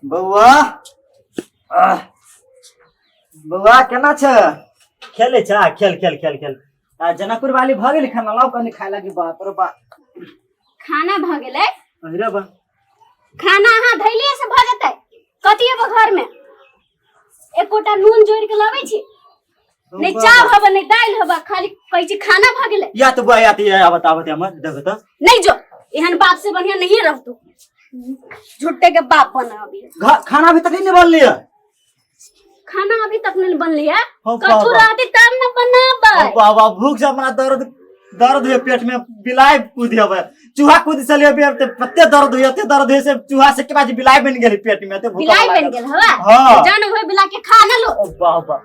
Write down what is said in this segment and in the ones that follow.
बौआ, आह, बौआ केना छ? खेले छ? खेल खेल खेल खेल। आ जनकपुर वाली भऽ गेली खाना? लाउ कनि खाय लागी। बाप रे बा। खाना भऽ गेलै। अरे बा। खाना अहाँ धैलिए से भऽ जेतै? कथी हेबो घर में? एकोटा नून जोड़ि के लबै छी नहि, चाव हबे नहि, दालि हबे, खाली कहै छी खाना भऽ गेलै। या तो बुआ, या तो या आवत आवत हमर देखो तो। नहीं जो, एहन बाप से बढ़िया नहीं रहतो, झुट्टे के बाप बना अभी। खाना अभी तक नहीं बनली है? खाना अभी तक नहीं बनली है। हो कथू बाबा। रहती तब न बनाबै। ओ बाबा, भूख से हमरा दर्द दर्द हुए पेट में, बिलाई कूद हवे, चूहा कूद चलिए बे ते पत्ते दर्द हुए, ते दर्द हुए से चूहा से के बाद बिलाई बन गेली पेट में, ते भूख बिलाई बन गेल हवा? हाँ। जान हुए बिला के खा न लो। ओ बाबा,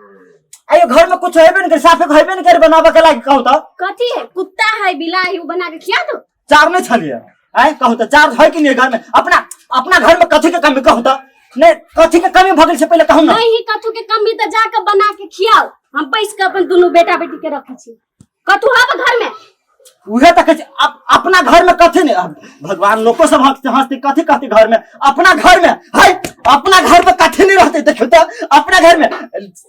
आयो घर में कुछ हेबे नहीं करे, साफे हेबे नहीं करे, बनावे के लागी कहू तो। कथी है? कुत्ता है, बिलाई है, उ बना के खिया दो। चार नहीं छलिए आय कहू तो, चार है कि नहीं घर में? अपना अपना घर में कथी के कमी कहू तो? नहीं, कथी के कमी भगल से पहले कहू ना। नहीं ही कथू के कमी तो जाके बना के खियाओ, हम बैस के अपन दुनू बेटा बेटी के रखै छी। कथू हब घर में? उहे तऽ कहै छै, अपना घर में कथी नहीं। अब भगवान, लोको सब हंसते हंसते कथी कहते घर में, अपना घर में है, अपना घर में कथी नहीं रहते। देखियौ तऽ अपना घर में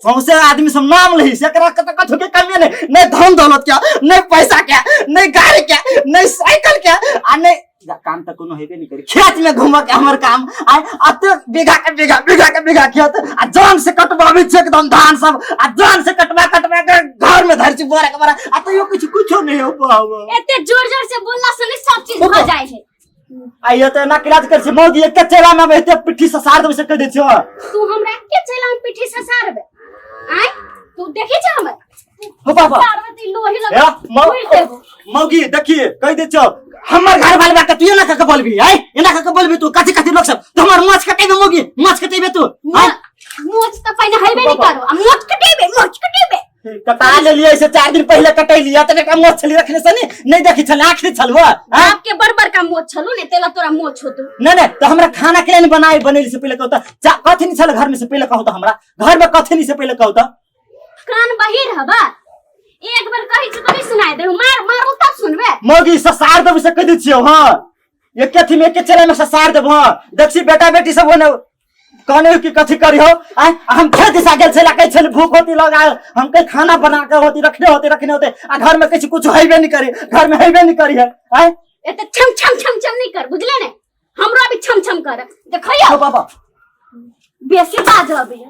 सौंसे आदमी सब नाम लही से एकरा कतऽ कथू के कमी नहीं, नहीं धन दौलत के, नहीं पैसा के, नहीं गाड़ी के, नहीं साइकिल के, आ नहीं काम तऽ कोनो हेबे नहीं करी। खेत में घूमऽ के हमर काम आ अते बीघा के बीघा, बीघा के बीघा खेत, आ जान से कटवाबै छै एकदम धान सब, आ जान से कटवा कटवा के घर में धर छी बोरा के बोरा, आ तैयो किछु कुछो नहीं हो बाबा। एते जोर जोर से बोलला से नहीं सब चीज भऽ जाइ है। आ ये तो एना किराज कर छी मौगी, एक चेला में एते पिट्ठी ससार देबै से कह दै छियो। तू हमरा के चेला में पिट्ठी ससारबे? आय तू देखै छ हमर? हो बाबा। ससारबे त ई लोही ए, लग उड़ि देबो। मौगी देखिए, कह दै छियो, हमर घर वाले बात तू एना कह के बोलबी? आय एना कह के बोलबी तू? कथी कथी लोग सब तो हमर मोछ कटेबे मौगी, मोछ कटेबे तू? आय मोछ त पहिने हेबे नहीं करो, आ मोछ कटेबे, मोछ कटेबे। कटा लेलियै से 4 दिन पहिले कटैलियै तऽ एकटा मोछ छली रखने से नहीं देखी छल, आँख नहि छल। बाप के बड़ बड़का मोछ छलू ने, तेला तोरा मोछ होतो। नहीं नहीं, तो हमरा खाना के लिए बनाए बनेली से पहले कहू तऽ कथी नहीं छल घर में से पहले कहू तऽ, हमरा घर में कथी नहीं से पहले कहू तऽ। कान बहिर हबा, एक बार कहै छी तऽ नहीं सुनाय दे, मार मारू तब सुनबे। मौगी ससार देबो से कह दै छियौ। हाँ, एके अथी में एके चेला में ससार देबो। हाँ, देखसी बेटा बेटी सब होने कहने कि कथी करियो। आय हम खेत दिशा गेल छल, कहै छल भूख होती लगा, हम कहीं खाना बना के होती रखने होती रखने होते, आ घर में किछु कुछ हेबे नहीं करी, घर में हेबे नहीं करी है। आय एते छम छम छम छम नहीं कर, बुझले ने? हमरो अभी छम छम कर देखैया। ओ बाबा। बेसी बाज अभी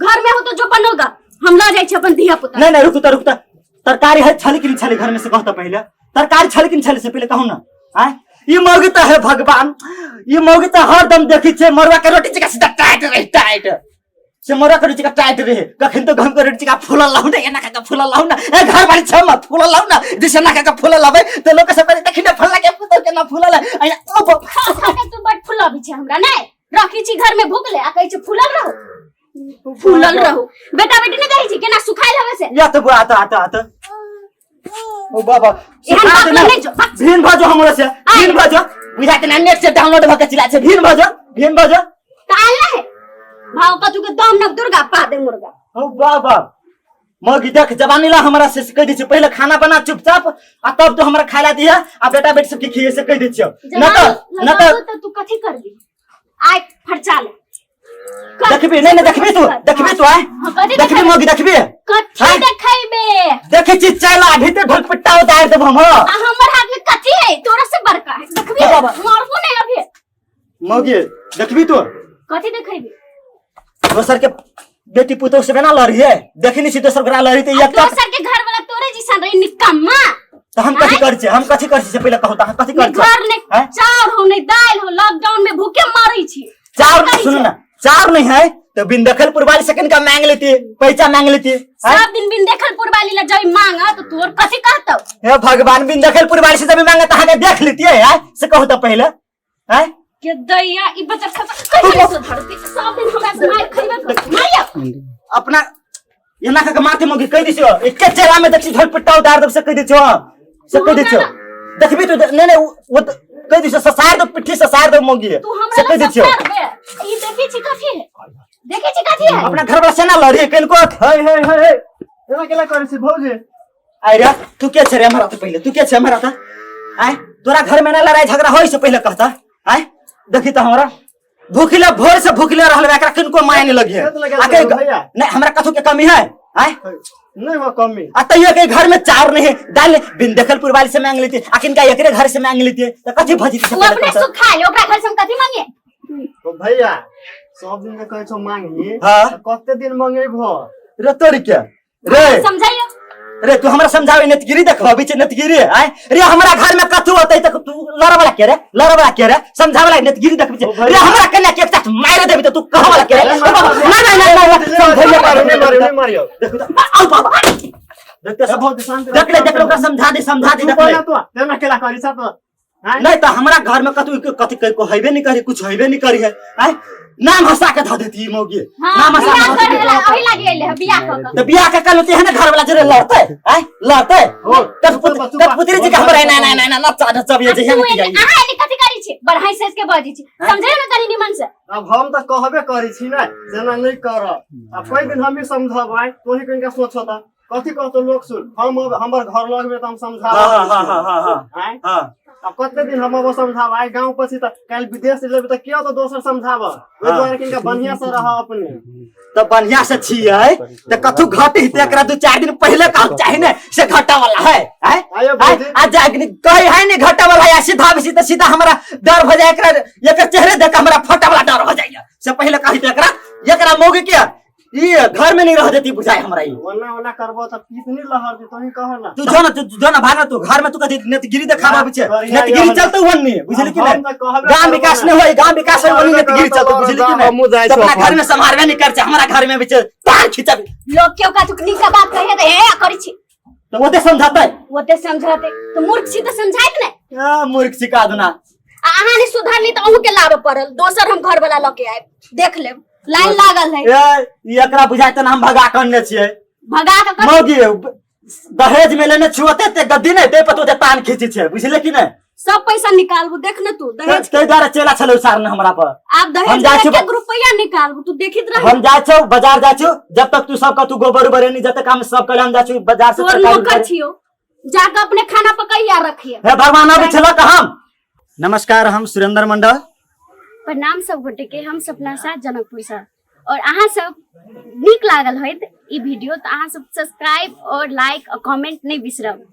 घर में हो तो जो बनोगा, हम ल जाइ छी अपन धिया पुता। नहीं नहीं, रुकू तो, रुकू तो। तरकारी है छली कि नहीं छली घर में से कहता पहले, तरकारी छली कि नहीं छली से पहले कहू ना। आय ई मौगी तो है भगवान, ई मौगी तो हरदम देखी छे मरुआ के रोटी चिका सीधा टाइट रहे, टाइट से मरुआ के रोटी चिका टाइट रहे। कखन तो गहूम के रोटी चिका फूलल लाउ ना, एना के फूलल लाउ ना, ए घर वाली छम फूलल लाउ ना, जिसे ना के फूलल लावे तो लोग सब कहते देखी ना फल्ला के पुतौ के ना फूलल है। आया, ओ खा खा के तू बड फुलबी छे हमरा, नहीं रखी छी घर में भूख ले आ कहै छी फूलल रहो, फूलल रहो। बेटा बेटी नहीं कहै छी केना सुखायल हवे से। या तो बुआ आता आता आता ओ बाबा। एहन बात नहीं जो। भिन भजो हमरा से, भिन भजो, बुझा के ना नेट से डाउनलोड भ के चिल्ला छे, भिन भजो, भिन भजो। त आयल है भाव कथू के दम न दुर्गा पा दे मुर्गा। ओ बाबा, मगी देख जवानी ला हमरा से कह दै छै, पहिले खाना बना चुपचाप आ तब तो हमरा खाय ला दिया आ बेटा बेटी सबके खिए से कह दै छियौ। न त न त त तू कथी करबी? आय फरचा ले। देखबी नहीं, नहीं देखबी तू, देखबी तू आय। हाँ, कथी देखबी? देखबी? मगी देखबी? कथी हाँ? देखैबे? देखै छी चैला भीतर ढोलपट्टा उतार देब हम। हाँ। आ हमर हाथ में कथी है तोरा से बड़का है? देखबी? हो बाबा। मारबो नहीं अभी। मौगी देखबी तू? कथी देखैबे? दोसर के बेटी पुतोह से केना लड़ी है, देखी नहीं छी दोसर गोरा लड़ी त आ एक तक दोसर के घर वाला तोरे जैसन रही निकम्मा। त हम कथी करै छी, हम कथी करै छी से पहिले कहू त, हम कथी करै ने छी? घर ने हैं? चाउर हो ने दाल हो, लॉकडाउन में भूखे मरै छी। चाउर करै सुनू छै। ना, चाउर नहीं है तो बिन दखलपुर वाली सेकंड का मांग लेती, पैसा मांग लेती हैं? सब दिन बिन देखलपुर वाली ला जब मांग तो तोर कथी कहतौ? हे भगवान, बिन दखलपुर वाली से जब मांगे तो अहाँके देख लेती है यार, से कहू तो पहले हैं? के दैया ई बच्चा खसा कैसे सुधरती? सब दिन हमरा से मार खइबे कर, मारिया। अपना एना कऽ के माथे मौगी कहि दै छियौ, एके चेला में देखी झोल पिट्टा उतार देब से कहि दै छियौ, से कहि दै छियौ। देखबी तू? नहीं नहीं, वो तो कहि दै छियौ, ससार दो पिट्ठी, ससार दो मौगी। तू हमरा से कहि दै छियौ। ई देखै छी कथी है, देखै छी कथी है? अपना घर वाला से ना लड़ी कनको। हे हे हे हे, एना केला करै छी भौजी? आय रे, तू के छे रे हमरा तो पहिले, तू के छे हमरा त? आय तोरा घर में ना लड़ाई झगड़ा होई से पहिले कहता। आय देखी त हमरा भूखले भोर से भूखले रहल एकरा किनको माय नहीं लगी है। खेत लगे आ के- भैया। नहीं हमरा कथू के कमी है आय नहीं हो कमी। आ तैयो के घर में चाउर नहीं है दाल नहीं, बिन देखलपुर वाली से मांग लेती आ किनका एकरे घर से मांग लेती तो कथी भजी ओ अपने सुख खाए ओकरा घर से हम कथी मांगे? ओ भैया सब दिन के कहै छौ मांगी। हाँ। तऽ कते दिन मंगेबहो? रे तोरी के रे समझाइयो। रे तू हमरा समझावे नेतगिरी देखबी छै नेतगिरी आय रे हमरा घर में कथू होतै त तू लड़े वाला के रे लड़े वाला के रे समझावे वाला नेतगिरी देखबी छै रे हमरा कन्या के एक साथ मार देबी त तू कह वाला के रे। ना ना ना ना समझाइए मारियो नहीं मारियो नहीं मारियो। देखो त आउ बाबा देखते सब बहुत शांत देख ले देख ले ओकरा समझा दे समझा दे तू देख ले। बोला तू तेना केला करी छ त आँय? नहीं तो हमरा घर में कथू कथी को हेबे नहीं करी कुछ हेबे नहीं करी है आय नाम हंसा के धऽ देती मौगी। हाँ, नाम हंसा बियाह के धऽ करे देती। ला ओही लागी अइले ह बियाह क के। तो बियाह के कल होती है ना घर वाला जरे लड़ते आय लड़ते हो, कठपुतली कठपुतली जी के हमरा ना ना ना ना नचा नचा ये आ जे तू है एने अहाँ एने कथी करै छी? बढ़ाई साइज के बजै छी। समझाइयो ना कनी निमन से। अब हम तऽ कहबे करै छी ने जेना नहीं कर। अब कोई दिन हम ही समझबै तोही कनिका सोचो त कथी कहतो लोक सुन हम अब हमर घर लगबे तऽ हम समझाबै। हां हां हां हां हां आँय? हां अब कते दिन हम अब समझाबै गाँव पछि तऽ काल्हि विदेश जेबै तऽ के तऽ दोसर समझाब ओहि दुआरे कनिका बढ़िया से रह अपने। तो बढ़िया से छियै त कथू घटी त एकरा 2-4 दिन पहले कहक चाही ने से घटा वाला है आय आयो भौजी। आ जा कहे है ने घटा वाला है सीधा बेसी त सीधा हमरा डर भ जाय एकरा एकर चेहरे देख के हमरा फटा वाला डर हो जाइए से पहले कही त एकरा एकरा मौगी के ई घर में नहीं रह देती बुझाए हमरा ई। ओना ओना करबो तऽ पीस नहीं लहर दे तोही कह ना। तू जो ना तू जो ना भाग ना तू घर में तू कथी नेतगिरी देखाबा पीछे बढ़िया नेतगिरी ये चलते वन नहीं बुझली कि हम नहीं तऽ कहबे गांव करबो विकास ना। नहीं होई गांव विकास होई वनी नेतगिरी चलते बुझली कि नहीं। हमहूँ जाइ तो अपना छौ घर में संभालबे नहीं कर हमरा घर में बीचे तार खींचब लोग के ओकरा चुकनी का बात कहे त हे करै छी। तो ओते समझाते ओते समझाते तो मूर्ख छी त समझाइत नै। आ मूर्ख सिखा देना। आ अहाँ नहीं सुधरली त अहूँ के लाबे पड़ल दोसर हम घर वाला ल के आयब देख लेब लाइन लागल है। ए ई एकरा बुझाय त हम भगा के अनने छियै। भगा के कथी? मौगी दहेज में लेने छुअते ते गद्दी नहीं ते पतो ते तान खींची छै बुझले कि नहीं। सब पैसा निकालबू देख न तू दहेज ताहि दुआरे चेला छलै सारने हमरा पर। आब दहेज हम जाइ में छी एक रुपया निकालबू तू देखित रह। हम जाइ छौ बाजार जाइ छौ जब तक तू सब कतू गोबर उबर नहीं जब तक हम सब कले हम जाइ छौ बाजार से तोर तरकारी नौकर उरकारी। छियो जाके अपने खाना पकैया रखिए। हे भगवान अब छलक हम। नमस्कार हम सुरेंद्र मंडल। प्रणाम सब गोटे के हम सपना साथ जनकपुर से और अहाँ सब नीक लागल होइत ई वीडियो तो अहाँ सब सब्सक्राइब और लाइक और कमेंट नहीं बिसरब।